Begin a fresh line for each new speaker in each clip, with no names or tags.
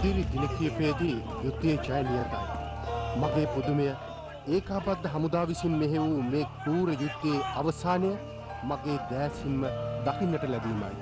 ඉදිරි දින කිහිපයේදී යුද්ධයේ ජය නියතයි. මගේ පුදුමය ඒකාබද්ධ හමුදා විසින් මෙහෙ වූ මේ කෲර යුද්ධයේ අවසානය මගේ දෑසින්ම දකින්නට ලැබීමයි.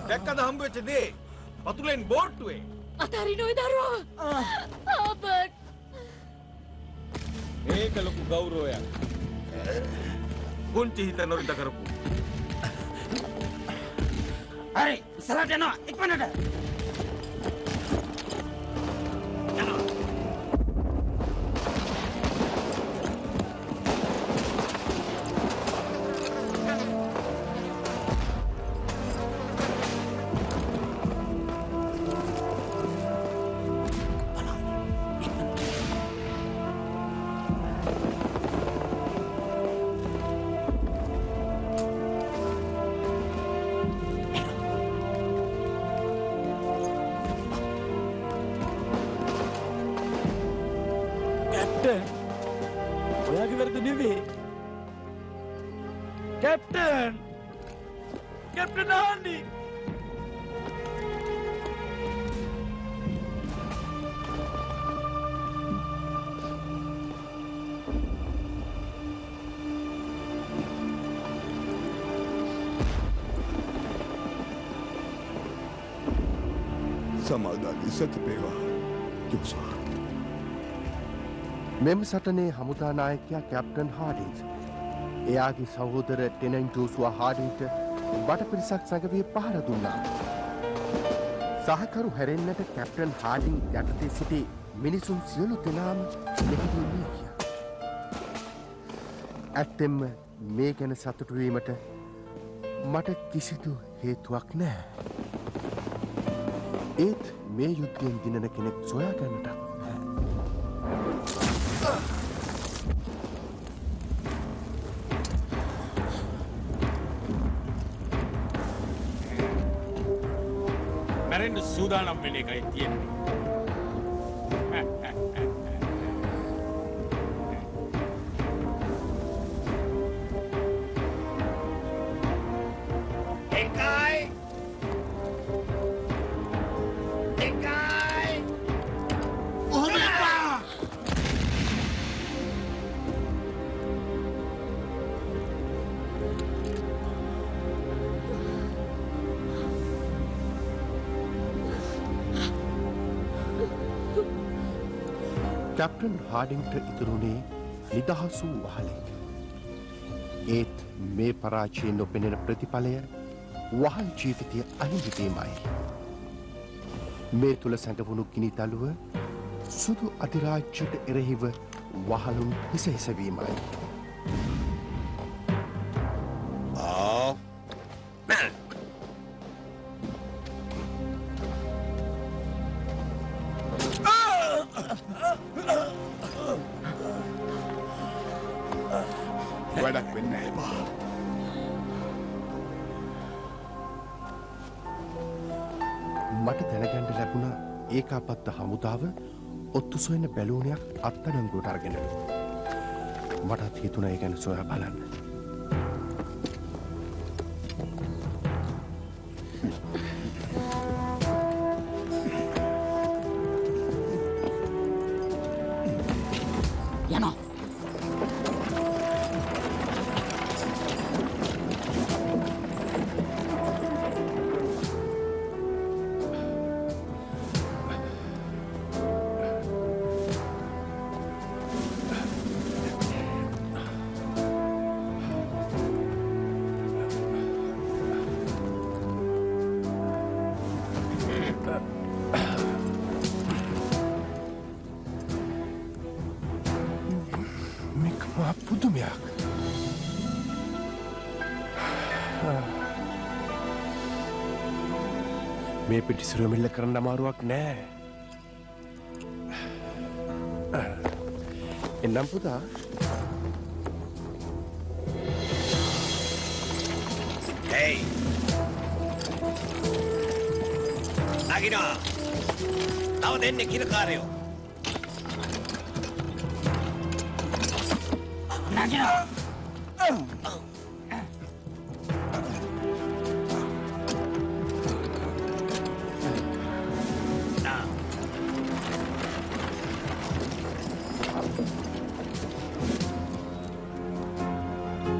දැක්කද හම්බ වෙච්ච දේ? පතුලෙන් බෝට්ටුවේ.
අතාරින්න ඔය දරුවව. ආබර්ට්.
මේක ලොකු ගෞරවයක්. පුංචි හිත නොරින්ද කරපු.
හරි, ඉස්සරහට යනවා ඉක්මනට.
ඔයාගේ වැරදි නෙවෙයි. කැප්ටන්! කැප්ටන් හාන්ඩි!
සමාදානී සැතපේවා ජෝසුවා.
මෙම සටනේ හමුදා නායකයා කැප්ටන් හාඩින්ස්. එයාගේ සහෝදර ටෙනන්ට් ජෝසුවා හාඩින්ට බට පිරිසක් සැඟවී පහර දුන්නා. සහකරු හැරෙන්නට කැප්ටන් හාඩින් යටතේ සිටි මිනිසුන් සියලු දෙනාම මෙහිදී මිය ගියා. ඇත්තෙන්ම මේ ගැන සතුටු වීමට මට කිසිදු හේතුවක් නෑ. ඒත් මේ යුද්ධයෙන් දිනන කෙනෙක් සොයා ගන්නටත් බෑ.
මැරෙන්න සූදානම් වෙන එකයි තියෙන්නේ.
එකයි දෙකයි
ඔහොම එපා.
කැප්ටන් හාඩින්ට ඉතුරුනේ නිදහස් වූ වහලෙක්. ඒත් මේ පරාජය නොපෙනෙන ප්‍රතිඵලය වහල් ජීවිතය අහිමි වීමයි. මේ තුල සැඟවුණු ගිනි දළුව සුදු අධිරාජ්‍යයට එරෙහිව වහලුන් හිස හිසවීමයි.
වැඩක් වෙන්නේ නැහැ බා.
මට දැනගන්න ලැබුණා ඒකාබද්ධ හමුදාව ඔත්තු සොයන බැලූනයක් අත්අඩංගුවට අරගෙනලු. මටත් හිතුණා ඒ ගැන සොයා බලන්න. මේ පිටිසුර මෙල්ල කරන්න අමාරුවක් නෑ. එන්නම් පුතා.
හේයි. නගිනවා. තව දෙන්නේ කිරකාරයෝ. නගිනවා.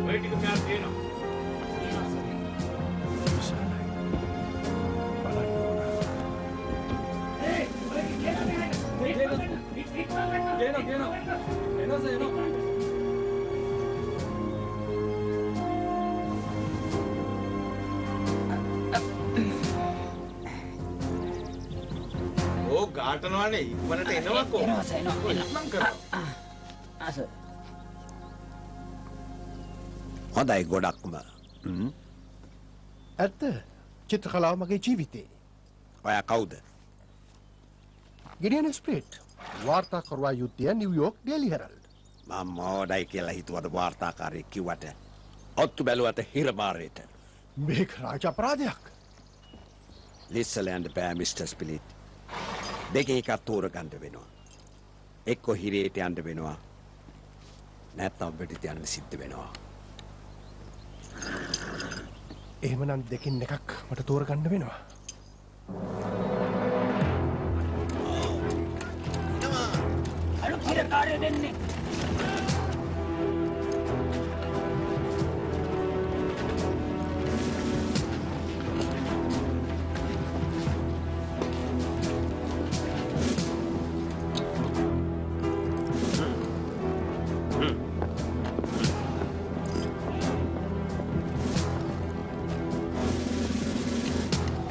ඔය ටික මෙයාට තියෙනවා.
විශාලයි. බලන්න ඕන.
ගේනවා ගේනවා. එනවා සර් එනවා.
ඕ ගාටනවානේ ඉක්මනට එනවකෝ.
එනවා සර් එනවා.
ඉක්මන් කරනවා.
ආ සර්. හොඳයි ගොඩක්ම.
ඇත්ත චිත්‍ර කලාව මගේ ජීවිතේ.
ඔයා කවුද?
ගිඩියන් ස්ප්‍රිට් වාර්තාකරුවා යුද්ධය නිව්යෝක් ඩේලි හෙරල්ඩ්.
මම මෝඩයි කියලා හිතුවද වාර්තාකාරයෙක් කිව්වට ඔත්තු බැලුවට හිරමාරයට.
මේක රාජ අපරාධයක්.
ලිස්සල යන්න බෑ මිස්ටර් ස්පිලිට්. දෙකේ එකක් තෝරගන්න වෙනවා. එක්කෝ හිරේට යන්න වෙනවා. නැත්නම් වෙඩි තියන්න සිද්ධ වෙනවා.
එහෙමනම් දෙකින් එකක් මට තෝරගන්න වෙනවා.
අලුත් හිරකාරයෝ දෙන්නේ.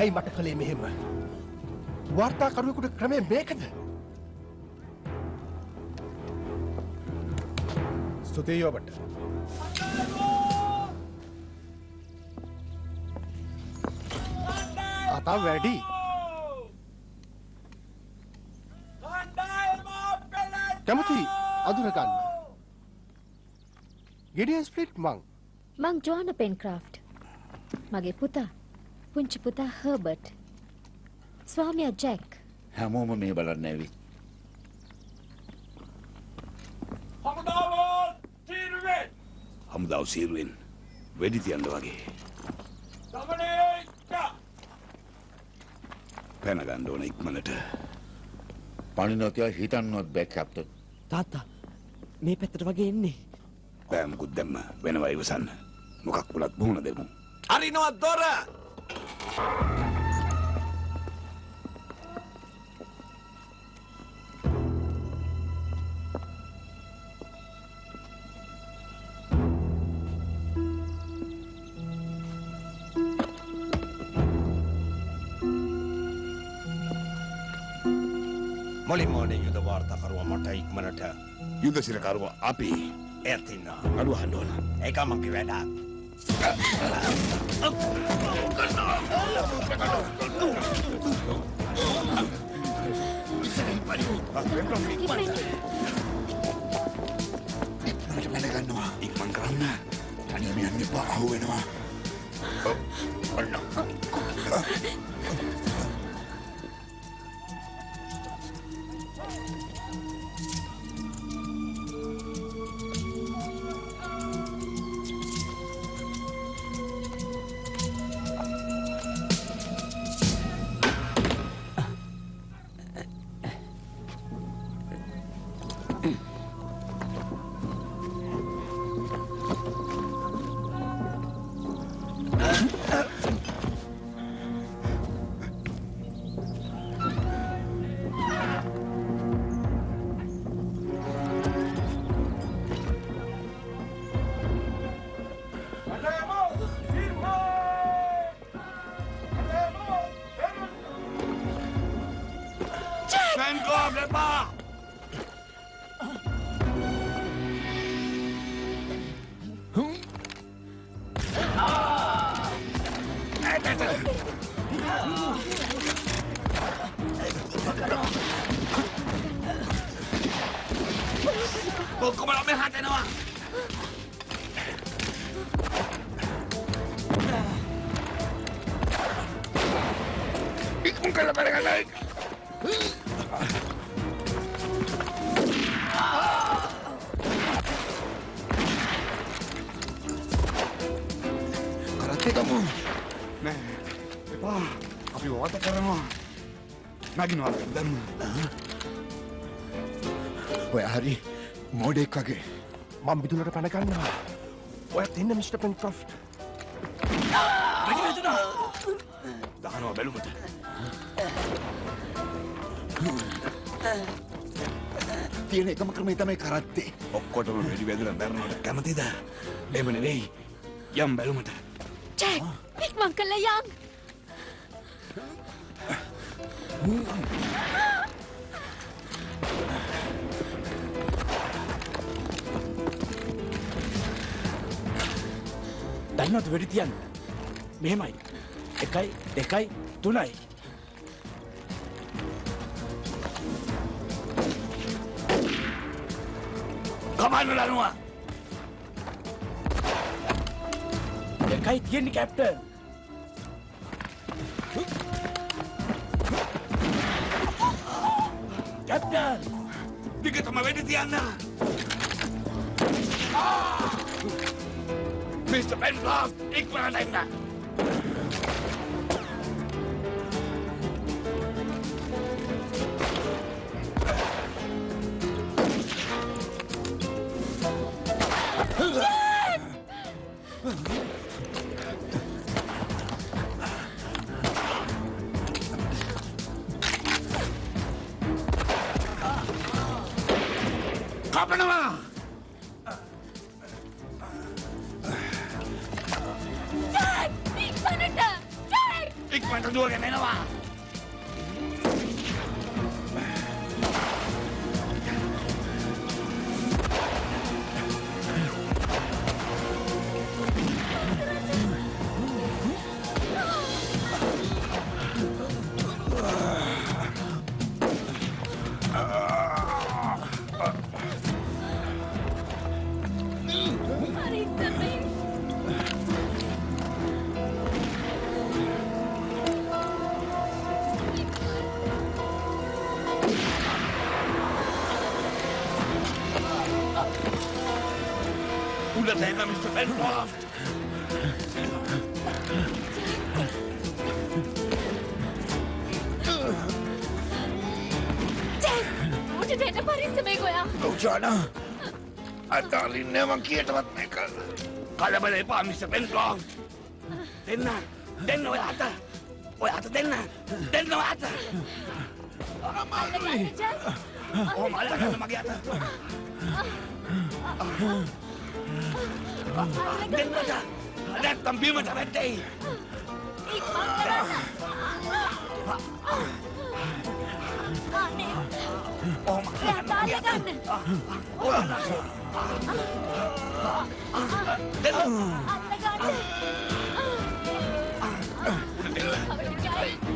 ඇයි මට කළේ මෙහෙම? වාර්තාකරුවෙකුට ක්‍රමය මේකද? ස්තුතියි ඔබට. කතා වැඩි. කැමති අඳුරගන්න. ගිඩියන් ස්ප්ලිට් මං.
මං ජෝන පෙන්ක්‍රාෆ්ට්. මගේ පුතා පුංචි පුතා හර්බර්ට්. ස්වාමියා ජැක්.
හැමෝම මේ බලන්න ඇවිත්.
හමුදාව සීරුවෙන් වෙඩි තියන්න වගේ. පැන ගන්න ඕන ඉක්මනට.
පණිනවා තියා හිතන්නවත් බෑ කැප්ටන්.
තාත්තා මේ පැත්තට වගේ එන්නේ.
බෑ මොකුත් දැම්ම වෙනවා ඉවසන්න. මොකක් වුණත් මුහුණ දෙමු.
අරිනවා දොර. මුලින්ම ඕනේ යුද වාර්තාකරුවා මට ඉක්මනට.
යුද සිරකරුවා අපි.
එයත් ඉන්නවා.
අඩුව අහන්න ඕන.
ඒක මගේ වැඩක්.
ඉක්මනට පැන ගන්නවා. ඉක්මන් කරන්න. තනියම යන්න එපා අහු වෙනවා. ඔන්න. එළියට. ඔක්කොම මෙහාට එනවා. ඉක්මන් කරලා බැලගන්න. කරත්තේ ගමු. නෑ එපා. අපි වාත කරනවා. නගිනවා දැම්ම. ඔය හරි මෝඩෙක් වගේ.
මං බිදුලට පැන ගන්නවා. ඔයත් එන්න මිස්ටර් පෙන්ක්‍රොෆ්ට්.
වැඩි වැදුනා. දානවා බැලුමට.
තියෙන එකම ක්‍රමය තමයි කරත්තේ.
ඔක්කොටම වැඩි වැදුනා මැරෙනවට කැමතිද? එහෙම නෙවෙයි. යම් බැලුමට.
ජැක් ඉක්මන් කළා යන්.
දන්නවද වෙඩි තියන්න? මෙහෙමයි. 1 2 3.
කමන්න ලනුවා.
2යි තියෙන්නේ කැප්ටන්. කැප්ටන්
දිගටම වෙඩි තියන්න. මිස්ටර් පෙන්ක්‍රොෆ්ට් ඉක්මනට එන්න. කපනවා.
ජැක් ඉක්මනට. ජැක්
ඉක්මනට දුවගෙන එනවා. උඩට එන්න මිස්ටර් පෙන්ක්‍රොෆ්ට්.
ජැක් උඩට එන්න පරිස්සමෙන් ඔයා.
ඔව් ජෝනා. අතාරින්නේ මං කීයටවත් මේක. කලබල එපා මිස්ටර් පෙන්ක්‍රොෆ්ට්. දෙන්න දෙන්න ඔය අත. ඔය අත දෙන්න. දෙන්න ඔය අත.
අල්ලගන්න ජැක්.
ඔහොම අල්ලගන්න මගේ අත. දෙන්න මට. නැත්තම් බිමට වැටෙයි.
ඉක්මන් කරන්න. අනේ
ඔහොම
ඔය අත අල්ලගන්න.
දෙන්න.
අල්ලගන්න.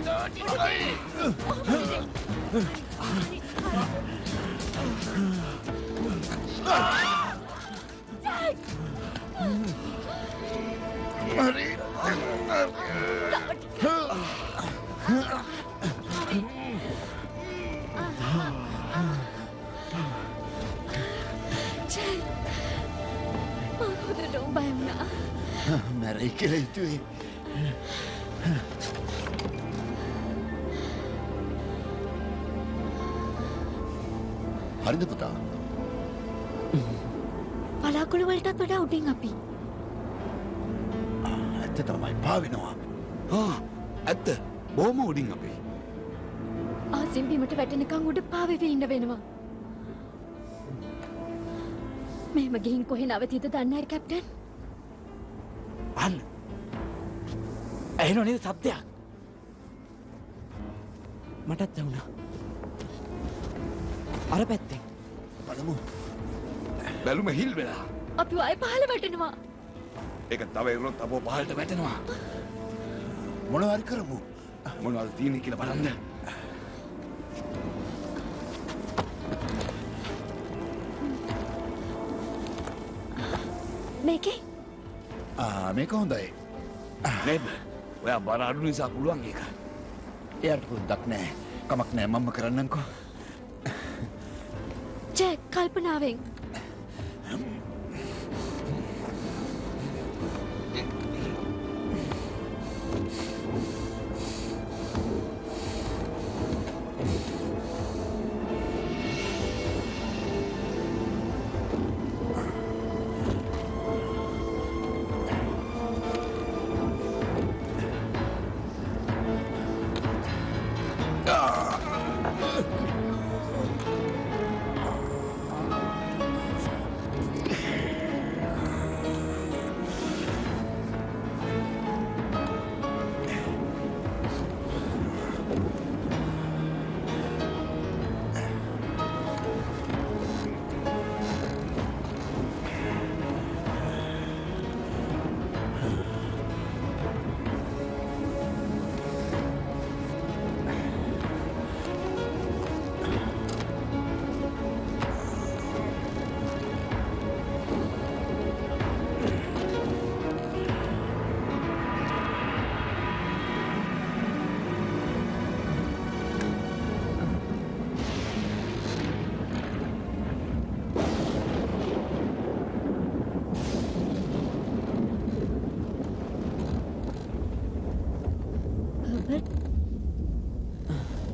තව ටිකයි. හරි හරි. ජැක්
හරි.
තව ටිකයි. හරි. ජැක් මං හොඳටම බය වුණා.
මැරෙයි කියලා හිතුවේ. හරිද පුතා?
වලාකුළු වලටත් වඩා උඩින් අපි.
ඇත්ත තමයි පාවෙනවා.
ආ ඇත්ත බොහොම උඩින් අපි.
ආසින් බිමට වැටෙනකන් උඩ පාවෙවි ඉන්න වෙනවා. මෙහෙම ගිහින් කොහෙ නවතීද දන්නේ නැහැ කැප්ටන්.
අන්න. ඇහෙනව නේද සද්දයක්?
මටත් ඇහුණා. අර පැත්තෙන්.
බලමු.
බැලුම හිල් වෙලා.
අපි ආයෙ පහළ වැටෙනවා.
ඒක තව එරුණොත් අපෝ පහළට වැටෙනවා.
මොනවා හරි කරමු.
මොනවද තියෙන්නේ කියලා බලන්න.
මේකේ?
ආ මේක හොඳයි.
නේද? ඔයා බර අඩු නිසා පුළුවන් ඒක.
එයාට පුරුද්දක් නෑ. කමක් නෑ මම්ම කරන්නම්කෝ.
ජැක් කල්පනාවෙන්.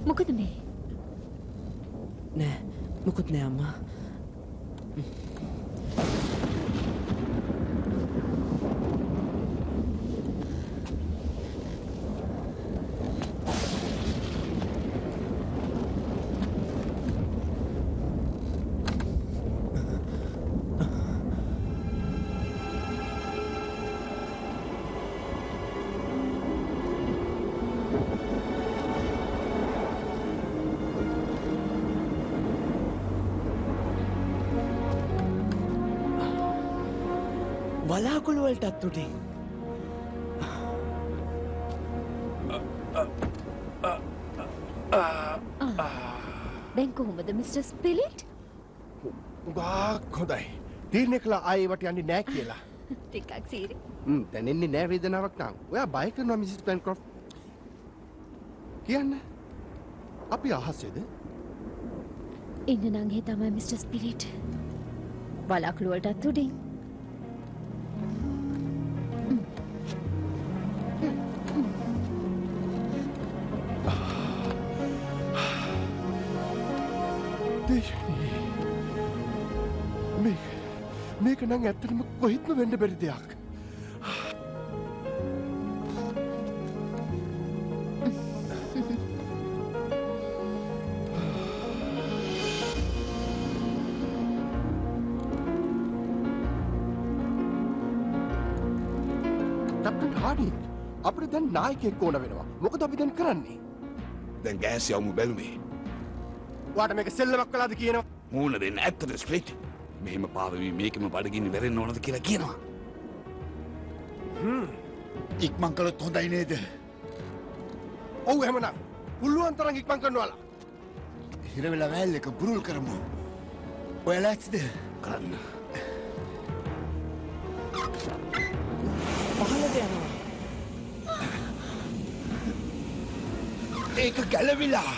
මොකද මේ?
නෑ මොකුත් නෑ අම්මා. වලාකුළු වලටත් උඩින්.
දැන් කොහොමද මිස්ටර් ස්පිලිට්?
උගාක් හොඳයි. තීරණය කළා ආයේ ඒවට යන්නේ නෑ කියලා.
ටිකක් සීරි.
දැනෙන්නේ නෑ වේදනාවක් නම්. ඔයා බය කරනවා මිසිස් පෙන්ක්‍රොෆ්ට්. කියන්න. අපි අහසේද?
ඉන්න නම් ඒ තමයි මිස්ටර් ස්පිලිට්. වලාකුළු වලටත් උඩින්.
මේක නම් ඇත්තටම කොහෙත්ම වෙන්න බැරි දෙයක්. කැප්ටන් හාඩින් අපිට දැන් නායකයෙක් ඕන වෙනවා. මොකද අපි දැන් කරන්නේ?
දැන් ගෑස් යවමු බැලුමේ.
ඔයාට මේක සෙල්ලමක් කළාද කියනවා?
මූණ දෙන්න ඇත්තද ස්ප්ලිට්? මෙහෙම පාවෙමි මේකෙම බඩගිනි වැරෙන්න ඕනද කියලා කියනවා.
ඉක්මන් කළොත් හොඳයි නේද?
ඔව් එහෙමනම් පුළුවන් තරම් ඉක්මන් කරනවාලා.
හිර වෙලා වැල් එක බුරුල් කරමු. ඔයාලා ඇත්තද?
කරන්න.
පහළට යනවා.
ඒක ගැලවිලා.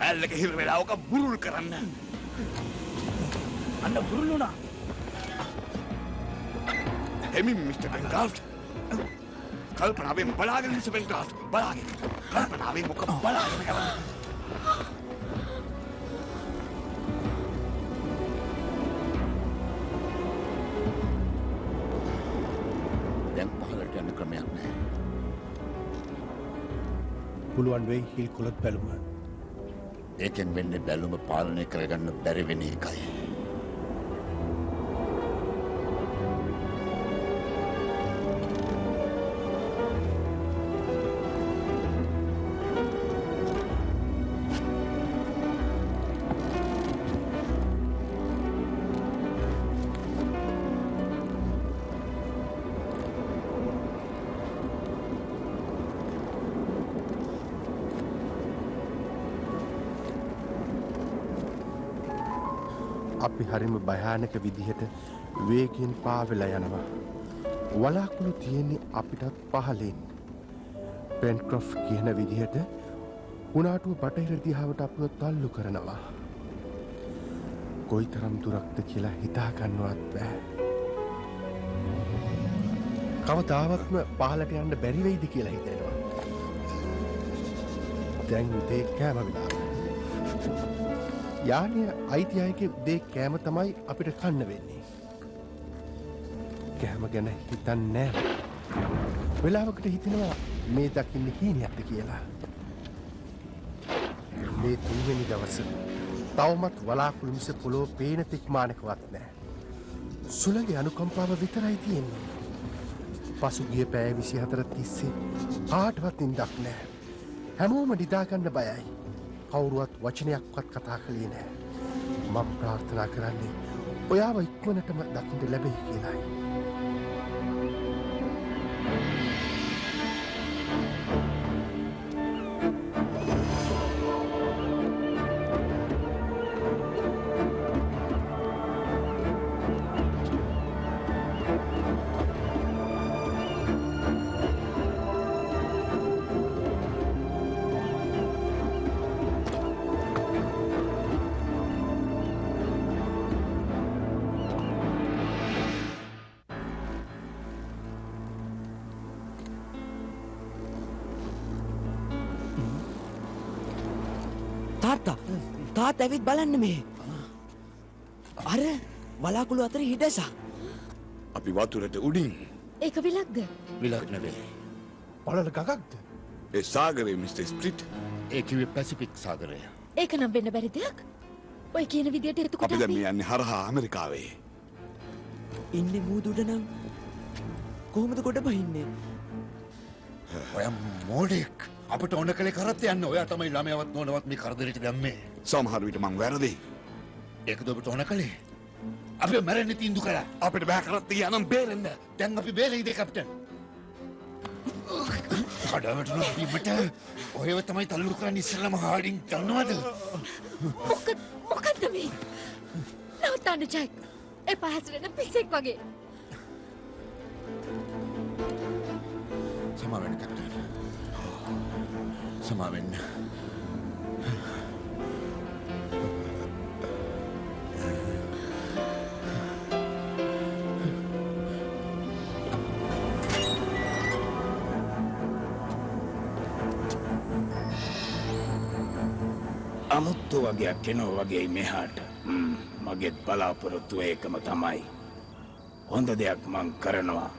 වැල් එක හිර වෙලා ඔක බුරුල් කරන්න.
අන්න බුරුල් වුණා.
එමින් මිස්ටර් පෙන්ක්‍රොෆ්ට්. කල්පනාවෙන් බලාගෙන මිස්ටර් පෙන්ක්‍රොෆ්ට් බලාගෙන. කල්පනාවෙන් මොක බලාගෙන කරන්න.
දැන් පහළට යන්න ක්‍රමයක් නෑ.
පුළුවන් වෙයි හිල් කොළත් බැලුම.
ඒකෙන් වෙන්නේ බැලුම පාලනය කරගන්න බැරි වෙන එකයි.
අපි හරිම භයානක විදිහට වේගයෙන් පාවෙලා යනවා. වලාකුළු තියෙන්නේ අපිටත් පහළින්. පෙන්ක්‍රොෆ් කියන විදිහට කුණාටුව බටහිර දිහාවට අපිව තල්ලු කරනවා. කොයිතරම් දුරක්ද කියලා හිතා ගන්නවත් බෑ. කවදාවත්ම පහළට යන්න බැරි වෙයිද කියලා හිතෙනවා. දැන් උදේ කෑම වෙලාව. යානය අයිති අයගේ උදේ කෑම තමයි අපිට කන්න වෙන්නේ. කෑම ගැන හිතන්නේ නෑ. වෙලාවකට හිතෙනවා මේ දකින්න හීනයක්ද කියලා. මේ තුන්වෙනි දවස තවමත් වලාකුළු මිස පොළොව පේන තෙක් මානකවත් නෑ. සුළඟේ අනුකම්පාව විතරයි තියෙන්නේ. පසුගිය පැය 24 තිස්සේ කාටවත් නිින්දක් නෑ. හැමෝම නිදා ගන්න බයයි. කවුරුවත් වචනයක්වත් කතා කළේ නෑ. මම ප්‍රාර්ථනා කරන්නේ ඔයාව ඉක්මනටම දකින්න ලැබෙයි කියලායි.
තාත්තා ඇවිත් බලන්න මේ. අර වලාකුළු අතර හිඩසක්.
අපි වතුරට උඩින්.
ඒක විලක්ද?
විලක් නෙවෙයි.
පළල ගගක්ද?
ඒ සාගරේ මිස්ටර් ස්ප්ලිට්.
ඒ කිව්වේ පැසිෆික් සාගරය.
ඒක නම් වෙන්න බැරි දෙයක්. ඔය කියන විදියට එතකොට
අපි දැන් මේ යන්නේ හරහා ඇමරිකාවේ.
ඉන්නේ මූදුඩ නම් කොහොමද ගොඩ බහින්නේ?
ඔයා මෝඩෙක්. අපිට ඕන කලේ කරත් යන්න. ඔයා තමයි ළමයාවත් නෝනවත් මේ කරදරේට දැම්මේ.
සමහර විට මං වැරදි.
ඒකද ඔබට ඕන කලේ? අපි මැරෙන්න තීන්දුව කළා.
අපිට බෑ කරත් ගියා නම් බේරෙන්න.
දැන් අපි බේරෙයිද කැප්ටන්? කඩා වැටුණා බිමට. ඔයව තමයි තල්ලු කරන්නේ ඉස්සෙල්ලාම හાર્ඩින් දන්නවද?
මොකද්ද මේ? නවත්තන්න ජැක්. එපා හැසිරෙන පිස්සෙක් වගේ.
සමා වෙන්න කැප්ටන්. සමා වෙන්න.
අමුත්තු වගේක් එනවා වගේ මෙහාට. මගේත් බලාපොරොත්තුව ඒකම තමයි. හොඳ දෙයක් මං කරනවා.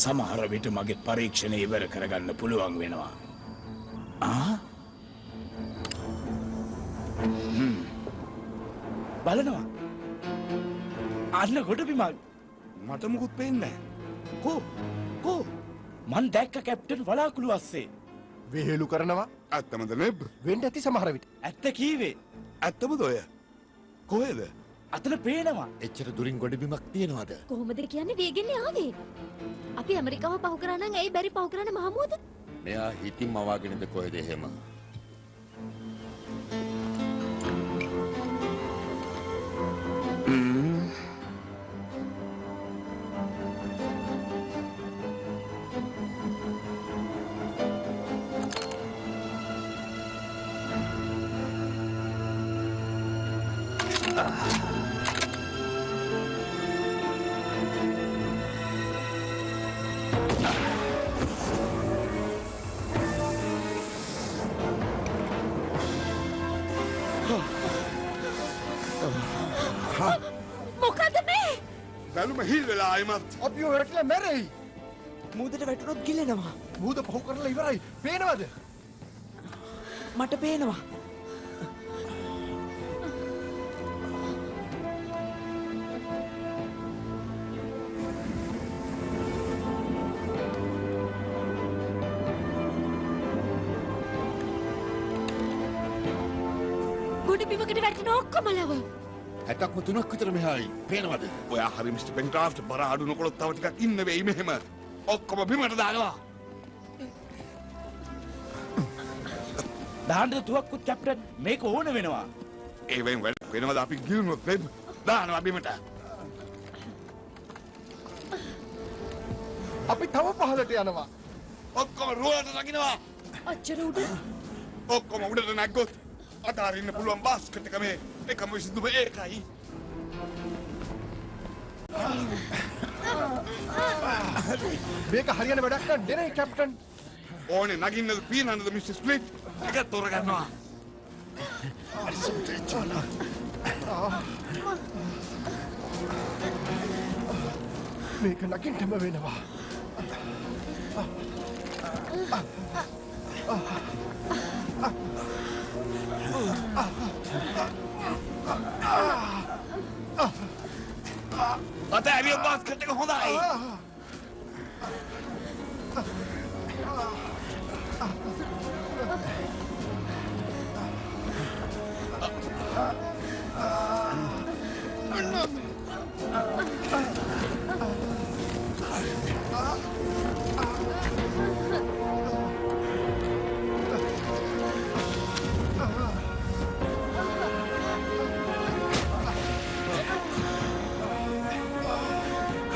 සමහර විට මගේ පරීක්ෂණය ඉවර කරගන්න පුළුවන් වෙනවා. ආ? බලනවා. අන්න ගොඩබිමක්.
මට මොකුත් පේන්නේ නැහැ.
කෝ කෝ මං දැක්ක කැප්ටන් වලාකුළු අස්සේ.
වෙහෙලු කරනවා.
ඇත්තමද නෙබ්?
වෙන්න ඇති සමහර විට.
ඇත්ත කීවේ?
ඇත්තමද ඔය? කොහෙද?
අතන පේනවා.
එච්චර දුරින් ගොඩබිමක් තියනවද?
කොහොමද කියන්නේ වේගෙන් ආවේ? අපි ඇමරිකාව පහු කරා නම් ඇයි බැරි පහු කරන්න මහමුවද?
මෙයා හිතින් මවාගෙනද කොහෙද එහෙම?
මොකද මේ?
බැලුම හිල් වෙලා ආයිමත්.
අපිව වැටලා මැරෙයි.
මූදට වැටුනොත් ගිලෙනවා.
මූද පහු කරලා ඉවරයි. පේනවද?
මට පේනවා.
ගොඩ බිමකට වැටෙන ඔක්කොම ලව.
60ක්ම 3ක් විතර මෙහායි. පේනවද?
ඔයා හරි මිස්ටර් පෙන්ක්‍රාෆ්ට් බර අඩු නොකළොත් තව ටිකක් ඉන්න වෙයි මෙහෙම. ඔක්කොම බිමට දානවා.
දාන්න තුවක්කුත් කැප්ටන් මේක ඕන වෙනවා.
ඒ වෙන් වැඩක් වෙනවද අපි ගිලුනොත් වෙබ් දානවා බිමට.
අපි තව පහළට යනවා.
ඔක්කොම රුවලට නගිනවා.
අච්චර උඩ.
ඔක්කොම උඩට නැග්ගොත් අතාරින්න පුළුවන් බාස්කට් එක මේ එකම විසඳුම ඒකයි.
මේක හරියන වැඩක් නෑ නේ කැප්ටන්.
ඕනේ නගින්නද පීනන්නද මිස්ටර් ස්ප්ලිට් එක තෝරගන්නවා.
මේක නගින්නම වෙනවා.
අත ඇවිත් බාස්කට් එක හොඳයි.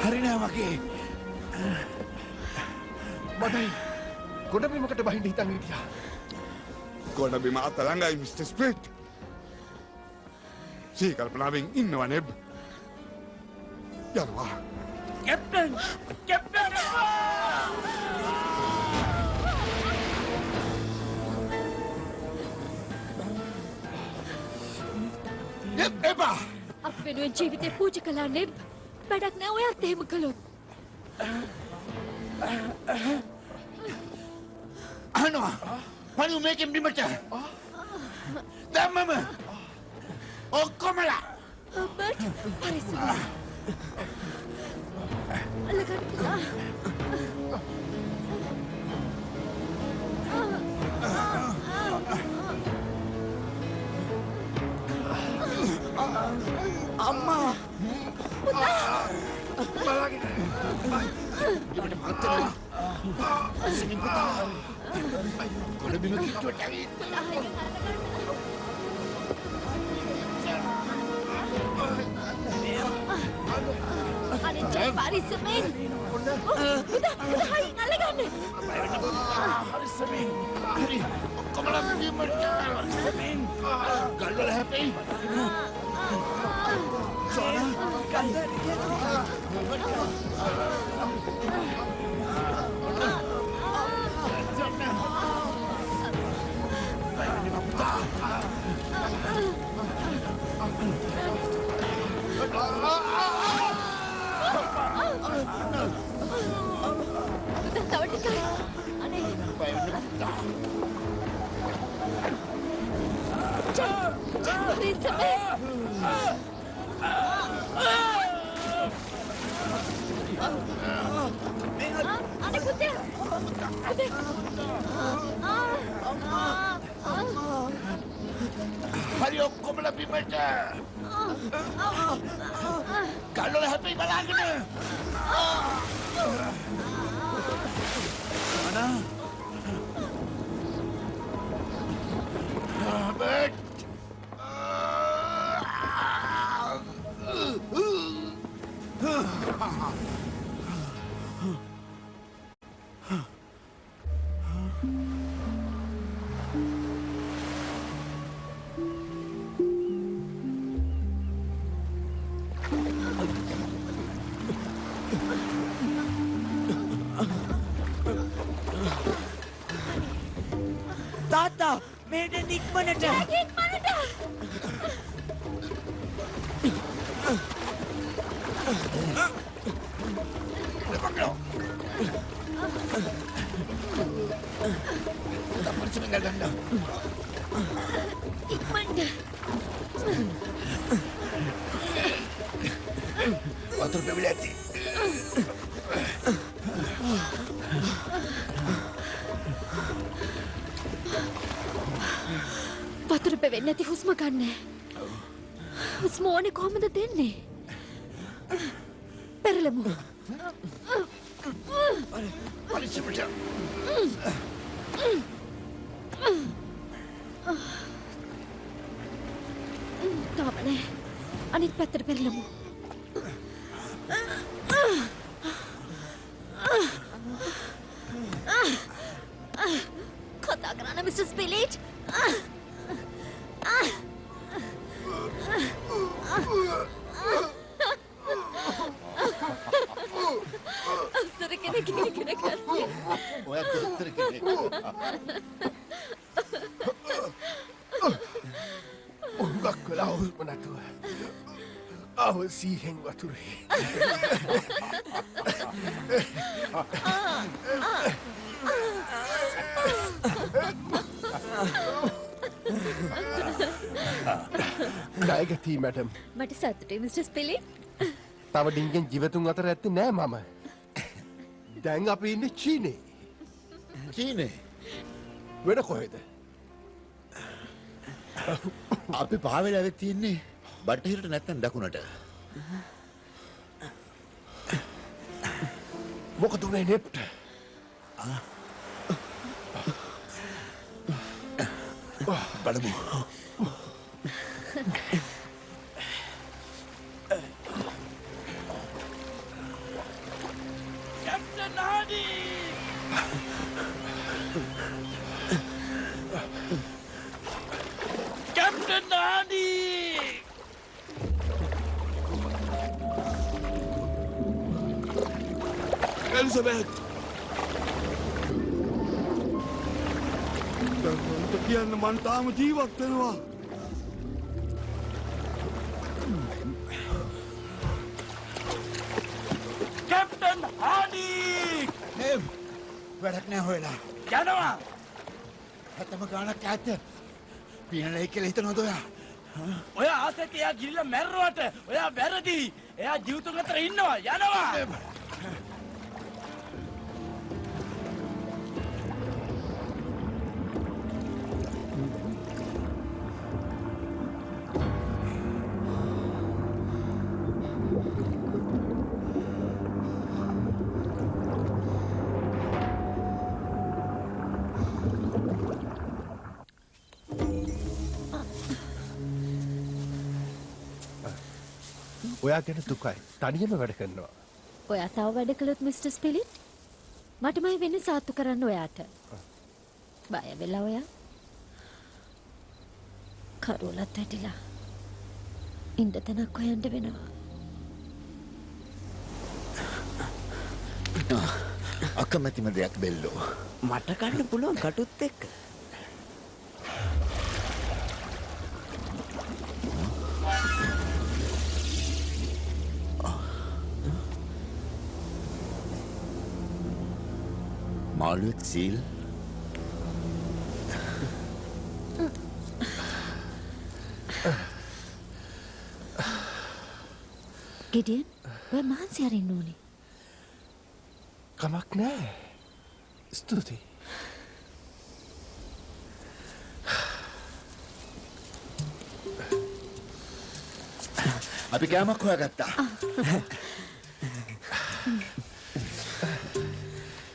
හරි නෑ මගේ.
මදයි. ගොඩබිමකට බහින්න හිතන් හිටියා.
ගොඩබිම අත ළඟයි මිස්ටර් ස්ප්ලිට්. සී කල්පනාවෙන් ඉන්නවා නෙබ්. යනවා.
කැප්ටන් කැප්ටන්
නෙබ් එපා.
අප වෙනුවෙන් ජීවිතේ පූජා කළා නෙබ්. වැඩක් නෑ ඔයත් එහෙම කළොත්.
අහනවා. පණු මේකෙන් බිමට. දැම්මම ඔක්කොමලා.
බට් පරිස්සම්. අල්ලගන්න පුතා.
අම්මා
පුතා
බලාගෙන. බිමට මහත් වෙනවා. පරිස්සමින් පුතා. ගොඩ බිම කිට්ටුවට ඇවිත්.
පුතා හයියෙන් අල්ලගන්න. අනේ ජැක් පරිස්සමෙන්. පුතා පුතා හයියෙන් අල්ලගන්න.
පරිස්සමින්. හරි. ඔක්කොමලා බිමට. පරිස්සමින්. ගල්වල හැපෙයි.
පුතා තව ටිකයි. අනේ ජැක් ජැක් පරිස්සමෙන්. අනේ පුතේ පුතේ.
හරි ඔක්කොමලා බිමට. ගල්වල හැපෙයි බලාගෙන. අනා. රොබර්ට්.
තාත්තා මෙහෙට ඉක්මනට.
ජැක් ඉක්මනට.
පරිස්සමෙන් ගන්න.
ඉක්මනට.
වතුර පෙවිලා ඇති.
වතුර පෙවෙන්නේ නැති හුස්ම ගන්න. හුස්ම ඕනේ කොහොමද දෙන්නේ? පෙරලමු.
පරිස්සමට.
තාම නෑ. පැත්තට පෙරලමු. කතා කරන්න මිස්ටර් ස්පිලිට්. අස්සර කෙනෙක් ඉගෙන ගන්න.
ඔයා දොස්තර කෙනෙක්.
හුඟක් වෙලා හුස්ම නැතුව ආව සීහෙන් වතුරේ. ණයගතියි මැඩම්.
මට සතුටුයි මිස්ටර් ස්පිලිට්.
තව ඩිංගෙන් ජීවතුන් අතර ඇත්තේ නෑ මම. දැන් අපි ඉන්නේ චීනේ.
චීනේ?
වෙන කොහෙද?
අපි පහවෙලා ඇවිත් තින්නේ බටහිරට නැත්තම් දකුණට.
මොකද උනේ නෙප්ට?
බලමු.
Captain Hardy! Captain Hardy! Elizabeth! දැන් මන්ට කියන්න මං තාම ජීවත් වෙනවා. Captain Hardy!
නේ වැඩක් නෑ හොයලා.
යනවා.
හැතම ගාණක් ඈත. පීනලයි කියලා හිතනවද ඔයා?
ඔයා ආසෙත් එයා ගිරිලා මැරුවට ඔයා වැරදි. එයා ජීවිතුන් අතර ඉන්නවා. යනවා.
ඔයා ගැන දුකයි. තනියම වැඩ කරනවා.
ඔයා තව වැඩ කළොත් මිස්ටර් ස්පිලිට් මටමයි වෙන්නේ සාත්තු කරන්න ඔයාට. බය වෙලා ඔයා. කරවලත් වැටිලා. ඉන්න තැනක් හොයන්න වෙනවා.
අකමැතිම දෙයක් බෙල්ලෝ.
මට කන්න පුළුවන් කටුත් එක්ක.
මාළුවෙක් සීල්
ගෙඩියන් ඔය මහන්සි අරින්න ඕනේ.
කමක් නෑ. ස්තුතියි.
අපි කෑමක් හොයාගත්තා.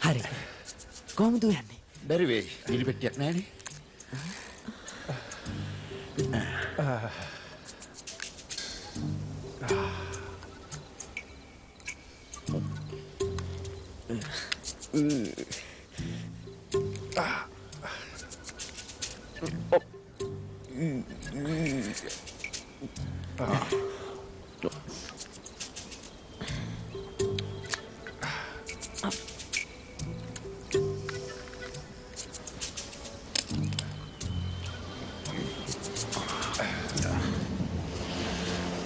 හරි. කොහොමද යන්නේ?
බැරි වෙයි. ගිනි පෙට්ටියක් නෑනේ.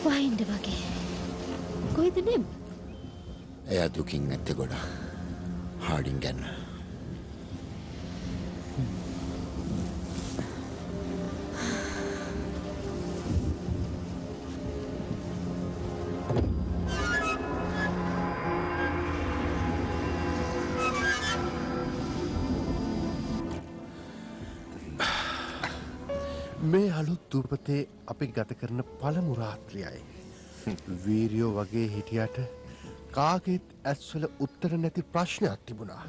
වහින්න වගේ. කොයිද නෙම්?
එයා දුකින් නැත්තේ ගොඩක්. හාඩින් ගැන.
මේ අලුත් දූපතේ අපි ගත කරන පළමු රාත්‍රියයි. වීරියෝ වගේ හිටියට කාගේත් ඇස්වල උත්තර නැති ප්‍රශ්නයක් තිබුණා.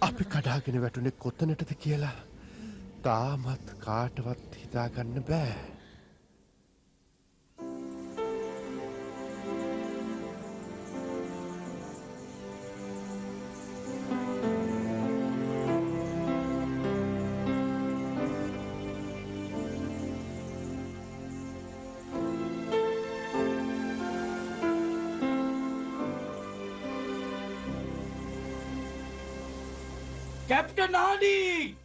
අපි කඩාගෙන වැටුනේ කොතනටද කියලා තාමත් කාටවත් හිතාගන්න බෑ.
Captain Hardy!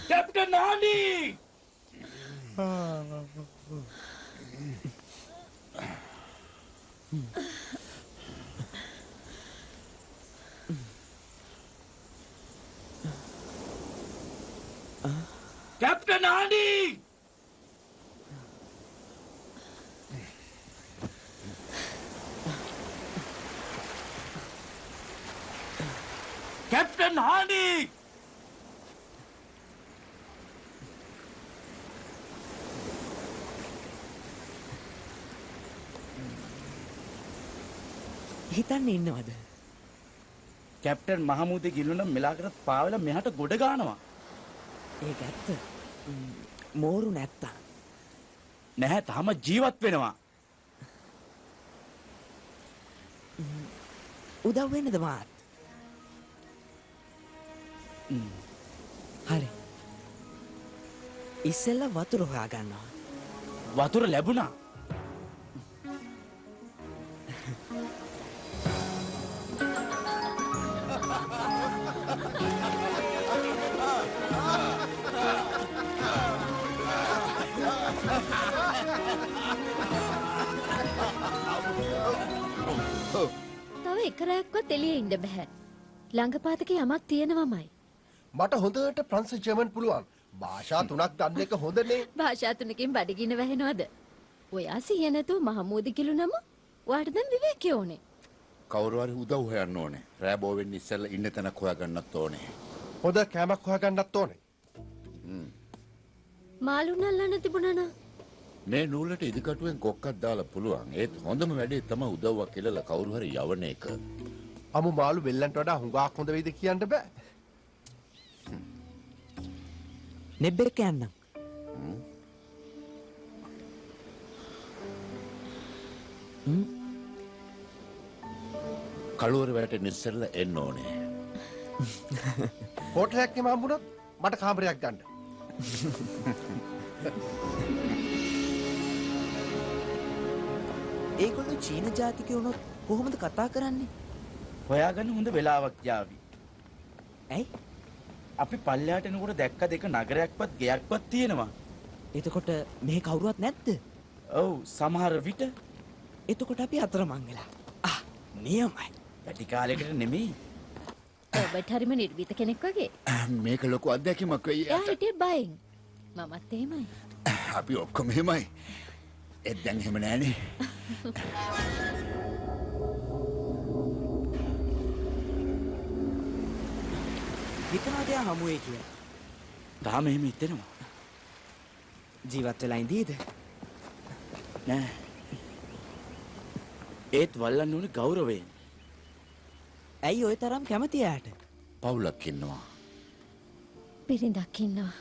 Captain Hardy! Captain Hardy! Captain Hardy!
හිතන්න ඉන්නවද?
කැප්ටන් මහමූදේ ගිලුනම් මෙලාකටත් පාවෙලා මෙහාට ගොඩ ගන්නවා.
ඒක ඇත්ත. මෝරු නැත්තම්.
නැහැ, තාම ජීවත් වෙනවා.
උදව් වෙන්නද මාත්? හරි. ඉස්සෙල්ලා වතුර හොයා ගන්නවා.
වතුර ලැබුණා.
තව එක රැයක්වත් එළියේ ඉන්න බෑ. ළඟපාතක යමක් තියෙනවමයි.
මට හොඳට ප්‍රංශ ජර්මන් පුළුවන්. භාෂා තුනක් දන්න එක හොඳනේ.
භාෂා තුනකින් බඩගින්න වැහෙනවද? ඔයා සිහිය නැතුව මහමූද කිලුනම ඔයාට දැන් විවේකය ඕනේ.
කවුරු හරි උදව් හොයන්න ඕනේ. රෑ බෝ වෙන්න ඉස්සෙල්ලා ඉන්න තැනක් හොයාගන්නත් ඕනේ.
හොඳ කෑමක් හොයාගන්නත් ඕනේ.
මාළු නල්ලන්න තිබුණා නම්
මේ නූලට ඉදිකටුවෙන් කොක්කක් දාලා පුළුවන්. ඒත් හොඳම වැඩේ තමයි උදව්වක් ඉල්ලලා කවුරු හරි යවන එක.
අමු මාළු වෙල්ලන්ට වඩා හුඟක් හොඳ වෙයිද කියන්න බෑ.
නෙබ් එක යන්නම්.
කළුවර වැටෙන්න ඉස්සෙල්ලා එන්න ඕනේ.
හෝටලයක් එහෙම හම්බුනොත් මට කාමරයක් ගන්න.
ඒගොල්ලෝ චීන ජාතිකයෝ වුණොත් කොහොමද කතා කරන්නේ?
හොයාගන්න හොඳ වෙලාවක් යාවි.
ඇයි?
අපි පල්ලෙහාට එනකොට දැක්ක දෙක නගරයක්වත් ගෙයක්වත් තියෙනවා.
එතකොට මෙහි කවුරුවත් නැද්ද?
ඔව්, සමහර විට.
එතකොට අපි අතරමං වෙලා. ආ, නියමයි.
වැඩි කාලයකට නෙමෙයි.
ඔබට හරිම නිර්භීත කෙනෙක් වගේ.
මේක ලොකු අත්දැකීමක් වෙයි.
එයා හිටියේ බයෙන්. මමත් එහෙමයි.
අපි ඔක්කොම එහෙමයි. ඒත් දැන් එහෙම නෑනේ.
හිතනවාද එයා හමුවේ කියලා?
තාම එහෙම හිතෙනවා.
ජීවත් වෙලා ඉඳීද?
නෑ. ඒත් වල්ලන්න ඕනේ ගෞරවයෙන්.
ඇයි ඔය තරම් කැමති එයාට?
පවුලක් ඉන්නවා.
බිරිඳක් ඉන්නවා.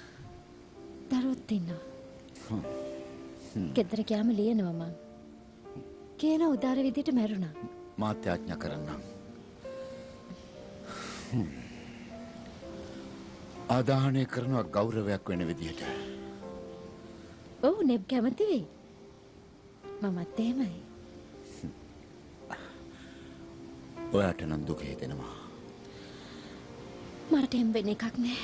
දරුවොත් ඉන්නවා. ගෙදර ගියාම ලියනවා මං. කියන උදාර විදියට මැරුණා.
මාත් යාඥා කරන්නම්. ආදාහනය කරනවා ගෞරවයක් වෙන විදියට.
ඔව්, නෙබ් කැමති වෙයි. මමත් එහෙමයි.
ඔයාට නම් දුක හිතෙනවා.
මට එහෙම වෙන එකක් නෑ.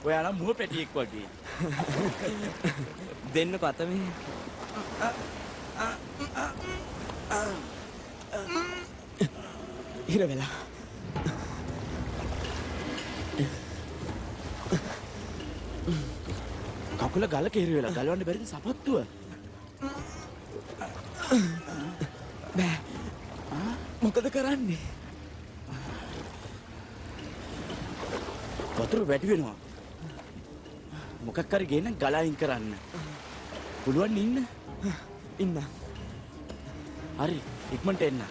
ඔයා නම් මුව පැටියෙක් වගේ.
දෙන්න පත මේ. හිර වෙලා.
කකුල ගලක හිර වෙලා ගලවන්න බැරිද සපත්තුව?
බෑ. මොකද කරන්නේ?
වතුර වැඩි වෙනවා. මොකක් හරි ගේන්න ගල අයින් කරන්න. පුළුවන් ඉන්න?
ඉන්න.
හරි, ඉක්මනට එන්න.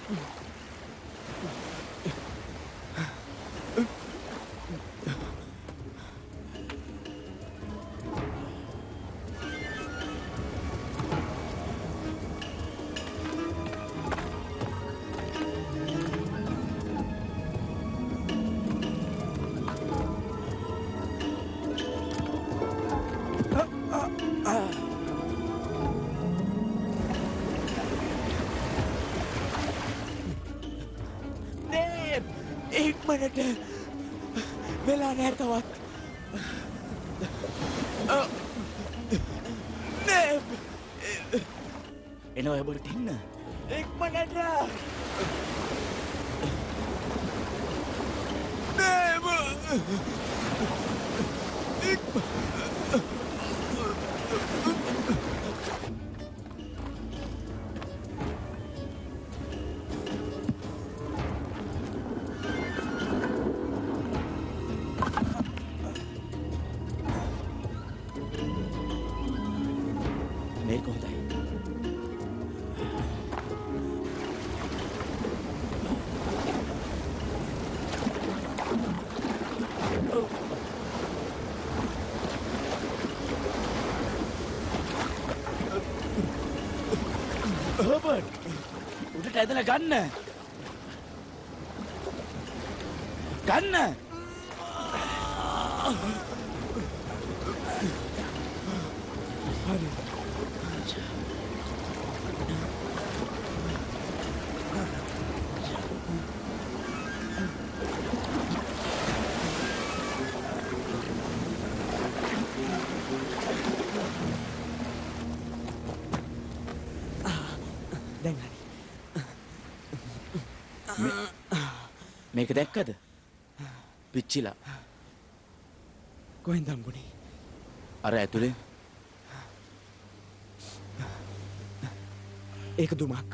වැඩට වෙලා නෑ තවත්. නෑ.
එනවා හර්බර්ට් ඉන්න.
ඉක්මනට. නෑ.
මේක හොඳයි. හර්බර්ට් උඩට ඇදලා ගන්න. ගන්න.
හරි. දැන් හරි.
මේක දැක්කද? පිච්චිලා.
කොහෙන්ද හම්බුනේ?
අර ඇතුලේ.
ඒක දුමක්.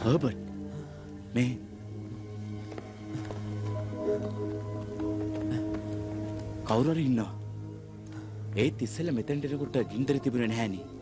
හර්බර්ට් මේ කවුරු හරි ඉන්නවා. ඒත් ඉස්සෙල්ලා මෙතෙන්ට එනකොට ගින්දර තිබුණේ නැහැනේ.